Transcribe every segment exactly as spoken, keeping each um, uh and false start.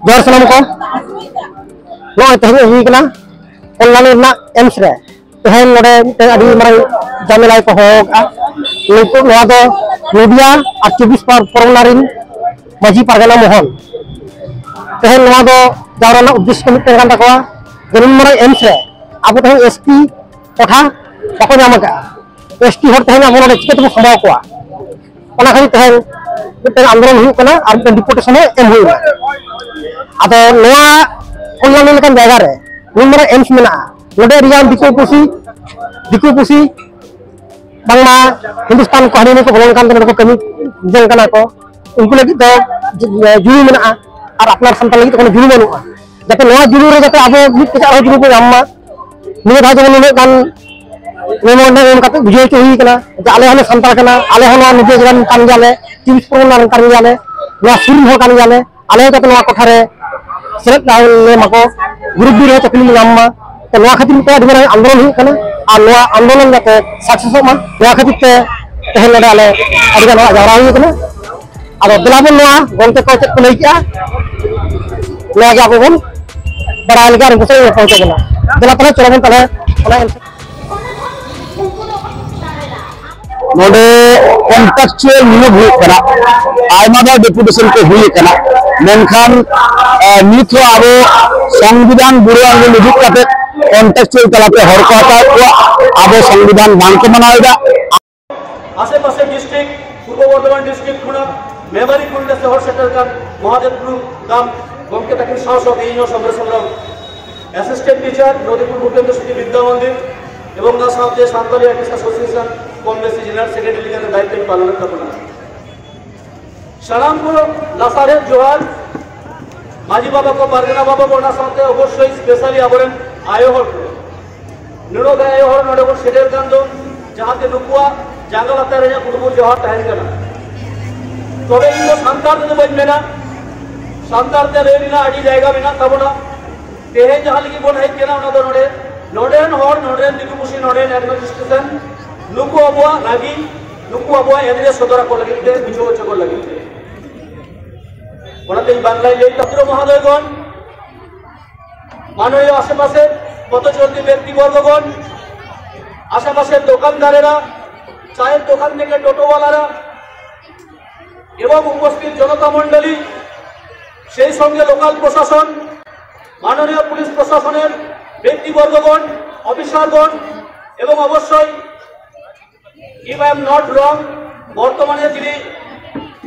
ᱡᱚᱦᱟᱨ ᱥᱟᱱᱟᱢ ᱠᱚ᱾ ᱱᱚᱜᱼᱚᱭ ᱛᱮᱦᱮᱧ ᱦᱩᱭ ᱠᱟᱱᱟ ᱠᱚᱞᱞᱟᱱᱤ ᱨᱮᱱᱟᱜ ᱮᱢᱥ ᱨᱮ᱾ ᱛᱮᱦᱮᱧ ᱱᱚᱰᱮ ᱢᱤᱫᱴᱮᱱ ᱟᱹᱰᱤ ᱢᱟᱨᱟᱝ ᱡᱟᱢᱮᱞᱟᱭ ᱠᱚ ᱦᱚᱦᱚ ᱟᱠᱟᱫᱼᱟ᱾ ᱱᱤᱛᱚᱜ ᱱᱚᱣᱟ ᱫᱚ ᱱᱚᱫᱤᱭᱟ ᱟᱨ ᱪᱚᱵᱵᱤᱥ ᱯᱚᱨ-, ᱯᱚᱨᱜᱚᱱᱟ ᱨᱮᱱ ᱢᱟᱹᱡᱷᱤ ᱯᱟᱨᱜᱟᱱᱟ ᱢᱚᱦᱚᱞ ᱛᱮᱦᱮᱧ ᱱᱚᱣᱟ ᱫᱚ ᱡᱟᱣᱨᱟ ᱨᱮᱱᱟᱜ ᱩᱫᱽᱫᱮᱥᱥᱚ ᱫᱚ ᱢᱤᱫᱴᱮᱱ ᱠᱟᱱ ᱛᱟᱠᱚᱣᱟ ᱡᱮ ᱱᱩᱱ ᱢᱟᱨᱟᱝ ᱮᱢᱥ ᱨᱮ ᱟᱵᱚ ᱛᱮᱦᱮᱧ ᱮᱥ ᱴᱤ ᱠᱚᱴᱷᱟ ᱵᱟᱠᱚ ᱧᱟᱢ ᱟᱠᱟᱫᱼᱟ᱾ ᱮᱥ ᱴᱤ ᱦᱚᱲ ᱛᱮᱦᱮᱧ ᱟᱵᱚ ᱱᱚᱰᱮ ᱪᱤᱠᱟᱹ ᱛᱮᱵᱚ ᱥᱟᱢᱵᱟᱣ ᱠᱚᱣᱟ? ᱚᱱᱟ ᱠᱷᱟᱹᱛᱤᱨ ᱛᱮᱦᱮᱧ ᱢᱤᱫᱴᱮᱱ ᱟᱱᱫᱳᱞᱚᱱ ᱦᱩᱭᱩᱜ ᱠᱟᱱᱟ ᱟᱨ ᱢᱤᱫᱴᱮᱱ ᱰᱮᱯᱩᱴᱮᱥᱚᱱ ᱦᱚᱸ ᱮᱢ ᱦᱩᱭᱩᱜᱼᱟ᱾ ᱟᱫᱚ ᱱᱚᱣᱟ ᱠᱚᱞᱞᱟᱱᱤ ᱞᱮᱠᱟᱱ ᱡᱟᱭᱜᱟ ᱨᱮ ᱱᱩᱱ ᱢᱟᱨᱟᱝ ᱮᱢᱥ ᱢᱮᱱᱟᱜᱼᱟ, ᱱᱚᱰᱮ ᱟᱹᱰᱤᱜᱟᱱ ᱫᱤᱠᱩ ᱯᱩᱥᱤ, ᱫᱤᱠᱩ ᱯᱩᱥᱤ ᱵᱟᱝᱢᱟ ᱦᱤᱱᱫᱩᱥᱛᱟᱱ ᱠᱚ ᱦᱟᱹᱱᱤ ᱱᱤᱭᱟᱹ ᱠᱚ ᱵᱚᱞᱚᱱ ᱠᱟᱱ ᱛᱮ ᱱᱚᱰᱮ ᱠᱚ ᱠᱟᱹᱢᱤ ᱡᱚᱝ ᱠᱟᱱᱟ ᱠᱚ᱾ ᱩᱱᱠᱩ ᱞᱟᱹᱜᱤᱫ ᱫᱚ ᱡᱩ-, ᱡᱩᱢᱤ ᱢᱮᱱᱟᱜᱼᱟ ᱟᱨ ᱟᱯᱱᱟᱨ ᱥᱟᱱᱛᱟᱲ ᱞᱟᱹᱜᱤᱫ ᱫᱚ ᱠᱳᱱᱳ ᱡᱩᱢᱤ ᱵᱟᱹᱱᱩᱜᱼᱟ᱾ ᱡᱟᱛᱮ ᱱᱚᱣᱟ ᱡᱩᱢᱤ ᱨᱮ ᱡᱟᱛᱮ ᱟᱵᱚ ᱢᱤᱫ ᱠᱟᱹᱴᱤᱡ ᱟᱨᱦᱚᱸ ᱡᱩᱢᱤ ᱵᱚᱱ ᱧᱟᱢ ᱢᱟ᱾ ᱱᱤᱭᱟᱹ ᱫᱷᱟᱣ ᱡᱮᱢᱚᱱ ᱱᱩᱱᱟᱹᱜ ᱜᱟᱱ memorandum ᱮᱢ ᱠᱟᱛᱮ ᱵᱩᱡᱷᱟᱹᱣ ᱦᱚᱪᱚ ᱦᱩᱭ ᱠᱟᱱᱟ ᱡᱮ ᱟᱞᱮ ᱦᱚᱸᱞᱮ ᱥᱟᱱᱛᱟᱲ ᱠᱟᱱᱟ, ᱟᱞᱮ ᱦᱚᱸ ᱱᱚᱣᱟ ᱱᱚᱫᱤᱭᱟ ᱡᱮᱞᱟ ᱨᱮᱱ ᱠᱟᱱ ᱜᱮᱭᱟᱞᱮ, ᱪᱚᱵᱵᱤᱥ ᱯᱚᱨᱜᱚᱱᱟ ᱨᱮᱱ ᱠᱟᱱ ᱜᱮᱭᱟᱞᱮ, ᱱᱚᱣᱟ ᱥᱩᱨ ᱨᱮᱱ ᱦᱚᱲ ᱠᱟᱱ ᱜᱮᱭᱟᱞᱮ, ᱟᱞᱮ ᱦᱚᱸ ᱡᱟᱛᱮ ᱱᱚᱣᱟ ᱠᱚᱴᱷᱟ ᱨᱮ ᱥᱮᱞᱮᱫ ᱞᱮ ᱢᱟᱠᱚ, ᱜᱨᱩᱯ ᱰᱤ ᱨᱮᱦᱚᱸ ᱪᱟᱹᱠᱨᱤ ᱞᱮ ᱧᱟᱢ ᱢᱟ᱾ ᱛᱚ ᱱᱚᱣᱟ ᱠᱷᱟᱹᱛᱤᱨ ᱢᱤᱫᱴᱟᱝ ᱟᱹᱰᱤ ᱢᱟᱨᱟᱝ ᱟᱱᱫᱳᱞᱚᱱ ᱦᱩᱭᱩᱜ ᱠᱟᱱᱟ ᱟᱨ ᱱᱚᱣᱟ ᱟᱱᱫᱳᱞᱚᱱ ᱡᱟᱛᱮ ᱥᱟᱠᱥᱮᱥᱚᱜ ᱢᱟ, ᱱᱚᱣᱟ ᱠᱷᱟᱹᱛᱤᱨ ᱛᱮ ᱛᱮᱦᱮᱧ ᱱᱚᱰᱮ ᱟᱞᱮ ᱟᱹᱰᱤ ᱜᱟᱱ ᱦᱚᱲᱟᱜ ᱡᱟᱣᱨᱟ ᱦᱩᱭ ᱠᱟᱱᱟ᱾ ᱟᱫᱚ ᱫᱮᱞᱟ ᱵᱚᱱ ᱱᱚᱣᱟ ᱜᱚᱢᱠᱮ ᱠᱚ ᱪᱮᱫ ᱠᱚ ᱞᱟᱹᱭ ᱠᱮᱜᱼᱟ, ᱱᱚᱣᱟ ᱜᱮ ᱟᱵᱚ ᱵᱚᱱ ᱵᱟᱲᱟᱭ ᱞᱮᱠᱟ ᱟᱨ ᱩᱱᱠᱩ ᱥᱟᱶ ᱧᱟᱯᱟᱢ ᱦᱚᱪᱚ ᱵᱚᱱᱟ᱾ ᱫᱮᱞᱟ ᱛᱟᱦᱞᱮ ᱪᱚᱞᱚ ᱵᱚᱱ ᱛᱟᱦᱞᱮ ᱚᱱᱟ ᱮᱱ- ᱱᱚᱰᱮ ᱠᱚᱱᱴᱨᱟᱠᱪᱩᱣᱟᱞ ᱱᱤᱭᱳᱜ ᱦᱩᱭᱩᱜ ᱠᱟᱱᱟ, ᱟᱭᱢᱟ ᱫᱷᱟᱣ ᱰᱮᱯᱩᱴᱮᱥᱚᱱ ᱠᱚ ᱦᱩᱭ ᱟᱠᱟᱱᱟ, ᱢᱮᱱᱠᱷᱟᱱ ᱱᱤᱛ ᱦᱚᱸ ᱟᱵᱚ ᱥᱚᱝᱵᱤᱫᱷᱟᱱ ᱵᱩᱲᱟᱹ ᱟᱸᱜᱩᱞ ᱩᱫᱩᱜ ᱠᱟᱛᱮ ᱠᱚᱱᱴᱨᱟᱠᱪᱩᱣᱟᱞ ᱛᱟᱞᱟᱛᱮ ᱦᱚᱲ ᱠᱚ ᱦᱟᱛᱟᱣᱮᱫ ᱠᱚᱣᱟ᱾ ᱟᱵᱚ ᱥᱚᱝᱵᱤᱫᱷᱟᱱ ᱵᱟᱝ ᱠᱚ ᱢᱟᱱᱟᱣ ᱮᱫᱟ᱾ ᱟᱥᱮᱯᱟᱥᱮ ᱰᱤᱥᱴᱨᱤᱠᱴ, ᱯᱩᱨᱵᱚ ᱵᱚᱨᱫᱷᱚᱢᱟᱱ ᱰᱤᱥᱴᱨᱤᱠᱴ ᱠᱷᱚᱱᱟᱜ ᱢᱮᱢᱟᱨᱤ ᱠᱩᱞ ᱨᱮ ᱥᱚᱦᱚᱨ ᱥᱮᱴᱮᱨ ᱠᱟᱱ ᱢᱚᱦᱟᱫᱮᱵ ᱜᱩᱨᱩ ᱫᱟᱢ ᱜᱚᱢᱠᱮ ᱛᱟᱹᱠᱤᱱ ᱥᱟᱶ ᱥᱟᱶᱛᱮ ᱤᱧ ᱦᱚᱸ ᱥᱚᱢᱨᱮᱥ ᱦᱮᱢᱵᱨᱚᱢ, ᱮᱥᱤᱥᱴᱮᱱᱴ ᱴᱤᱪᱟᱨ, ᱱᱚᱫᱤᱯᱩᱨ ᱵᱷᱩᱯᱮᱱᱫᱨᱚ ᱥᱢᱨᱤᱛᱤ ᱵᱤᱫᱽᱫᱟ ᱢᱚᱱᱫᱤᱨ, ᱮᱵᱚᱝ ᱚᱱᱟ ᱥᱟᱶᱛᱮ ᱥᱟᱱᱛᱟᱞᱤ ᱟᱨᱴᱤᱥᱴ ᱮᱥᱳᱥᱤᱭᱮᱥᱚᱱ ᱠᱚᱢ ᱵᱮᱥᱤ ᱡᱮᱱᱟᱨᱮᱞ ᱥᱮᱠᱨᱮᱴᱟᱨᱤ ᱞᱮᱠᱟᱛᱮ ᱫᱟᱭᱤᱛᱛᱚᱧ ᱯᱟᱞᱚᱱᱮᱫ ᱛᱟᱵᱚᱱᱟ᱾ ᱥᱟᱱᱟᱢ ᱠᱚ ᱞᱟᱥᱟᱲᱦᱮᱫ ᱡᱚᱦᱟᱨ᱾ ᱢᱟᱹᱡᱷᱤ ᱵᱟᱵᱟ ᱠᱚ, ᱯᱟᱨᱜᱟᱱᱟ ᱵᱟᱵᱟ ᱠᱚ, ᱚᱱᱟ ᱥᱟᱶᱛᱮ ᱚᱵᱚᱥᱥᱳᱭ specially ᱟᱵᱚᱨᱮᱱ ᱟᱭᱳ ᱦᱚᱲ ᱠᱚ, ᱱᱩᱱᱟᱹᱜ ᱜᱟᱱ ᱟᱭᱳ ᱦᱚᱲ ᱱᱚᱰᱮ ᱵᱚᱱ ᱥᱮᱴᱮᱨ ᱠᱟᱱ ᱫᱚ, ᱡᱟᱦᱟᱸᱛᱮ ᱱᱩᱠᱩᱣᱟᱜ ᱡᱟᱸᱜᱟ ᱞᱟᱛᱟᱨ ᱨᱮ ᱤᱧᱟᱹᱜ ᱠᱩᱴᱩᱢᱵᱩᱨ ᱡᱚᱦᱟᱨ ᱛᱟᱦᱮᱱ ᱠᱟᱱᱟ᱾ ᱛᱚᱵᱮ ᱤᱧ ᱫᱚ ᱥᱟᱱᱛᱟᱲ ᱛᱮᱫᱚ ᱵᱟᱹᱧ ᱢᱮᱱᱟ, ᱥᱟᱱᱛᱟᱲ ᱛᱮ ᱞᱟᱹᱭ ᱨᱮᱱᱟᱜ ᱟᱹᱰᱤ ᱡᱟᱭᱜᱟ ᱢᱮᱱᱟᱜ ᱛᱟᱵᱚᱱᱟ᱾ ᱛᱮᱦᱮᱧ ᱡᱟᱦᱟᱸ ᱞᱟᱹᱜᱤᱫ ᱵᱚᱱ ᱦᱮᱡ ᱠᱟᱱᱟ, ᱚᱱᱟ ᱫᱚ ᱱᱚᱰᱮ ᱱᱚᱰᱮᱱ ᱦᱚᱲ, ᱱᱚᱰᱮᱱ ᱫᱤᱠᱩ ᱯᱩᱥᱤ, ᱱᱚᱰᱮᱱ administration, ᱱᱩᱠᱩ ᱟᱵᱚᱣᱟᱜ ᱨᱟᱹᱜᱤ, ᱱᱩᱠᱩ ᱟᱵᱚᱣᱟᱜ ᱮᱱᱮᱡ ᱥᱚᱫᱚᱨ ᱟᱠᱚ ᱞᱟᱹᱜᱤᱫ ᱛᱮ, ᱵᱩᱡᱷᱟᱹᱣ ᱦᱚᱪᱚ ᱠᱚ ᱞᱟᱹᱜᱤᱫ ᱛᱮ᱾ ᱚᱱᱟᱛᱮᱧ ᱵᱟᱝᱞᱟᱭ ᱞᱟᱹᱭ ᱛᱟᱵᱚᱱᱟ, ᱢᱚᱦᱳᱫᱚᱭᱜᱚণ, ᱢᱟᱱᱚᱱᱤᱭ ᱟশেপাশের পথচলতি ব্যক্তিবর্গগণ, আশেপাশের দোকানদারেরা, চায়ের দোকান থেকে টোটোওয়ালারা এবং উপস্থিত জনতা মণ্ডলী, সেই সঙ্গে লোকাল প্রশাসন, মাননীয় পুলিশ প্রশাসনের ব্যক্তিবর্গগণ, অফিসারগণ এবং অবশ্যই, if I am not wrong, বর্তমানে যিনি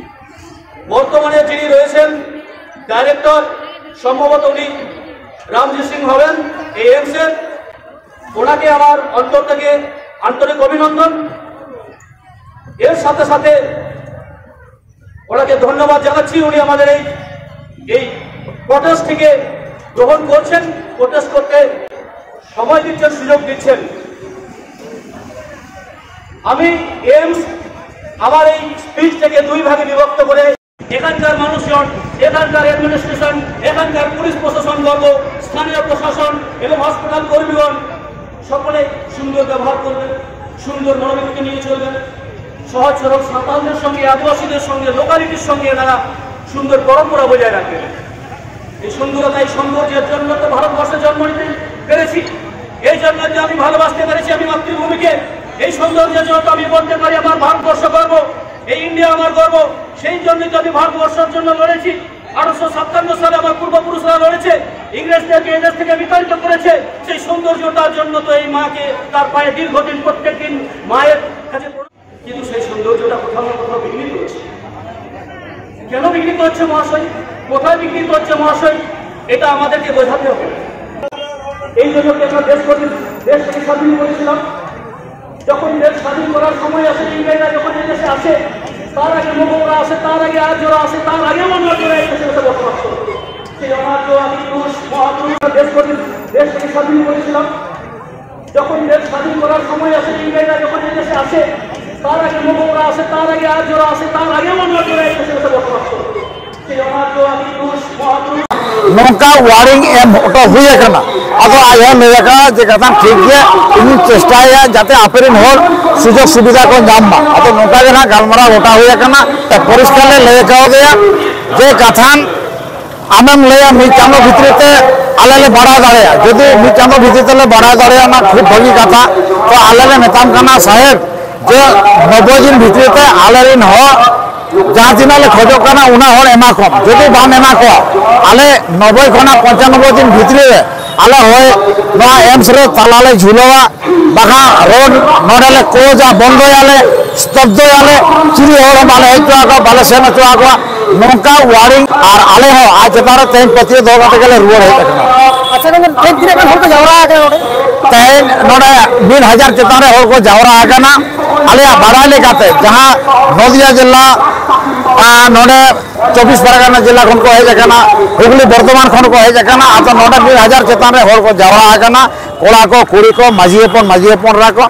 বর্তমানে যিনি রয়েছেন ডাইরেক্টর, সম্ভবত উনি রামজি সিং হবেন এই এইমসের, ওনাকে আমার অন্তর থেকে আন্তরিক অভিনন্দন। এর সাথে সাথে ওনাকে ধন্যবাদ জানাচ্ছি, উনি আমাদের এই এই প্রটেস্ট থেকে গ্রহণ করছেন, প্রটেস্ট করতে সময় দিচ্ছেন, সুযোগ দিচ্ছেন। আমি এইমস আমার এই স্পিচটাকে দুই ভাগে বিভক্ত করে এখানকার মানুষজন, এখানকার অ্যাডমিনিস্ট্রেশন, এখানকার পুলিশ প্রশাসন বর্গ, স্থানীয় প্রশাসন এবং হসপিটাল কর্মীগণ সকলে সুন্দর ব্যবহার করবেন, সুন্দর মনোবৃত্তি নিয়ে চলবেন। সহজ সরল সাঁওতালদের সঙ্গে, আদিবাসীদের সঙ্গে, লোকালিটির সঙ্গে এনারা সুন্দর পরম্পরা বজায় রাখবেন। এই সুন্দরতা, এই সৌন্দর্যের জন্য তো ভারতবর্ষে জন্ম নিতে পেরেছি, এই জন্য যে আমি ভালোবাসতে পেরেছি আমি মাতৃভূমিকে। এই সৌন্দর্যের জন্য তো আমি বলতে পারি আমার ভারতবর্ষ গর্ব, এই ইন্ডিয়া আমার গর্ব। সেই জন্যই তো আমি ভারতবর্ষের জন্য লড়েছি। আঠারোশো সাতান্ন সালে আমার পূর্বপুরুষরা লড়েছে, ইংরেজদেরকে এদেশ থেকে বিতাড়িত করেছে। সেই সৌন্দর্যতার জন্য তো এই মাকে তার পায়ে দীর্ঘদিন প্রত্যেক দিন মায়ের কাছে প্রণাম। কিন্তু সেই সৌন্দর্যটা কোথাও না কোথাও বিঘ্নিত হচ্ছে। কেন বিঘ্নিত হচ্ছে মহাশয়, কোথায় বিঘ্নিত হচ্ছে মহাশয়, এটা আমাদেরকে বোঝাতে হবে। এই জন্য কি আমরা দেশ স্বাধীন, দেশটাকে স্বাধীন করেছিলাম? যখন দেশ স্বাধীন করার সময় আসে, ইংরেজরা যখন এই দেশে আসে, তার আগে মোগলরা আসে, তার আগে আর্যরা আসে, তার আগেও অনার্যরা এই দেশে এসে বসবাস করত। সেই অনার্য, আদিপুরুষ, মহাপুরুষ, দেশ স্বাধীন, দেশটাকে স্বাধীন করেছিলাম। যখন দেশ স্বাধীন করার সময় আসে, ইংরেজরা যখন এই দেশে আসে, তার আগে মোগলরা আসে, তার আগে আর্যরা আসে, তার আগেও অনার্যরা এই দেশে এসে বসবাস করত। সেই অনার্য, আদিপুরুষ, মহাপুরুষ ᱱᱚᱝᱠᱟ ᱣᱟᱨᱱᱤᱝ ᱮᱢ ᱦᱚᱴᱚ ᱦᱩᱭ ᱟᱠᱟᱱᱟ᱾ ᱟᱫᱚ ᱟᱡ ᱦᱚᱸᱭ ᱞᱟᱹᱭ ᱟᱠᱟᱫᱼᱟ ᱡᱮ ᱠᱟᱛᱷᱟ ᱴᱷᱤᱠ ᱜᱮᱭᱟ, ᱤᱧᱤᱧ ᱪᱮᱥᱴᱟᱭᱟ ᱡᱟᱛᱮ ᱟᱯᱮ ᱨᱮᱱ ᱦᱚᱲ ᱥᱩᱡᱳᱜᱽ ᱥᱩᱵᱤᱫᱷᱟ ᱠᱚ ᱧᱟᱢ ᱢᱟ᱾ ᱟᱫᱚ ᱱᱚᱝᱠᱟ ᱜᱮ ᱱᱟᱦᱟᱜ ᱜᱟᱞᱢᱟᱨᱟᱣ ᱜᱚᱴᱟ ᱦᱩᱭ ᱟᱠᱟᱱᱟ, ᱯᱚᱨᱤᱥᱠᱟᱨ ᱞᱮ ᱞᱟᱹᱭ ᱠᱟᱣᱫᱮᱭᱟ᱾ ᱡᱮ ᱠᱟᱛᱷᱟᱱ ᱟᱢᱮᱢ ᱞᱟᱹᱭᱟ ᱢᱤᱫ ᱪᱟᱸᱫᱚ ᱵᱷᱤᱛᱨᱤ ᱛᱮ ᱟᱞᱮ ᱞᱮ ᱵᱟᱲᱟᱭ ᱫᱟᱲᱮᱭᱟᱜᱼᱟ, ᱡᱩᱫᱤ ᱢᱤᱫ ᱪᱟᱸᱫᱚ ᱵᱷᱤᱛᱨᱤ ᱛᱮᱞᱮ ᱵᱟᱲᱟᱭ ᱫᱟᱲᱮᱭᱟᱜᱼᱟ, ᱚᱱᱟ ᱠᱷᱩᱵ ᱵᱷᱟᱹᱜᱤ ᱠᱟᱛᱷᱟ᱾ ᱛᱚ ᱟᱞᱮ ᱞᱮ ᱢᱮᱛᱟᱢ ᱠᱟᱱᱟ ᱥᱟᱦᱮᱵᱽ, ᱡᱮ ᱱᱚᱵᱵᱳᱭ ᱫᱤᱱ ᱵᱷᱤᱛᱨᱤ ᱛᱮ ᱟᱞᱮ ᱨᱮᱱ ᱦᱚᱲ ᱡᱟᱦᱟᱸ ᱛᱤᱱᱟᱹᱜ ᱞᱮ ᱠᱷᱚᱡᱚᱜ ᱠᱟᱱᱟ, ᱩᱱᱟᱹᱜ ᱦᱚᱲ ᱮᱢᱟ ᱠᱚᱢ᱾ ᱡᱩᱫᱤ ᱵᱟᱢ ᱮᱢᱟ ᱠᱚᱣᱟ, ᱟᱞᱮ ᱱᱚᱵᱵᱳᱭ ᱠᱷᱚᱱᱟᱜ ᱯᱚᱧᱪᱟᱱᱚᱵᱵᱳᱭ ᱫᱤᱱ ᱵᱷᱤᱛᱨᱤ ᱨᱮ ᱟᱞᱮ ᱦᱚᱭ ᱱᱚᱣᱟ ᱮᱢᱥ ᱨᱮ ᱛᱟᱞᱟ ᱞᱮ ᱡᱷᱩᱞᱟᱹᱣᱟ, ᱵᱟᱠᱷᱟᱱ ᱨᱳᱰ ᱱᱚᱰᱮ ᱞᱮ ᱠᱞᱳᱡᱟ, ᱵᱚᱱᱫᱚᱭᱟᱞᱮ, ᱥᱛᱚᱵᱫᱚᱭᱟᱞᱮ, ᱪᱤᱞᱤ ᱦᱚᱲ ᱦᱚᱸ ᱵᱟᱞᱮ ᱦᱮᱡ ᱦᱚᱪᱚ ᱟᱠᱚᱣᱟ, ᱵᱟᱞᱮ ᱥᱮᱱ ᱦᱚᱪᱚ ᱟᱠᱚᱣᱟ᱾ ᱱᱚᱝᱠᱟ ᱣᱟᱨᱱᱤᱝ, ᱟᱨ ᱟᱞᱮ ᱦᱚᱸ ᱟᱡ ᱪᱮᱛᱟᱱ ᱨᱮ ᱛᱮᱦᱮᱧ ᱯᱟᱹᱛᱭᱟᱹᱣ ᱫᱚᱦᱚ ᱠᱟᱛᱮ ᱜᱮᱞᱮ ᱨᱩᱣᱟᱹᱲ ᱦᱮᱡ ᱟᱠᱟᱱᱟ᱾ ᱟᱪᱪᱷᱟ ᱜᱚᱝᱠᱮ, ᱛᱮᱦᱮᱧ ᱛᱤᱱᱟᱹᱜ ᱜᱟᱱ ᱦᱚᱲ ᱠᱚ ᱡᱟᱣᱨᱟ ᱟᱠᱟᱱᱟ ᱱᱚᱰᱮ? ᱛᱮᱦᱮᱧ ᱱᱚᱰᱮ ᱢᱤᱫ ᱦᱟᱡᱟᱨ ᱪᱮᱛᱟᱱ ᱨᱮ ᱦᱚᱲ ᱠᱚ ᱡᱟᱣᱨᱟ ᱟᱠᱟᱱᱟ᱾ ᱟᱞᱮᱭᱟᱜ ᱵᱟᱲᱟᱭ ᱞᱮᱠᱟᱛᱮ ᱡᱟᱦᱟᱸ ᱱᱚᱫᱤᱭᱟ ᱡᱮᱞᱟ, ᱟᱨ ᱱᱚᱰᱮ ᱪᱚᱵᱵᱤᱥ ᱯᱟᱨᱜᱟᱱᱟ ᱡᱮᱞᱟ ᱠᱷᱚᱱ ᱠᱚ ᱦᱮᱡ ᱟᱠᱟᱱᱟ, ᱦᱩᱜᱽᱞᱤ ᱵᱚᱨᱫᱷᱚᱢᱟᱱ ᱠᱷᱚᱱ ᱠᱚ ᱦᱮᱡ ᱟᱠᱟᱱᱟ, ᱟᱫᱚ ᱱᱚᱰᱮ ᱢᱤᱫ ᱦᱟᱡᱟᱨ ᱪᱮᱛᱟᱱ ᱨᱮ ᱦᱚᱲ ᱠᱚ ᱡᱟᱣᱨᱟ ᱟᱠᱟᱱᱟ, ᱠᱚᱲᱟ ᱠᱚ, ᱠᱩᱲᱤ ᱠᱚ, ᱢᱟᱹᱡᱷᱤ ᱦᱚᱯᱚᱱ, ᱢᱟᱹᱡᱷᱤ ᱦᱚᱯᱚᱱ ᱮᱨᱟ ᱠᱚ,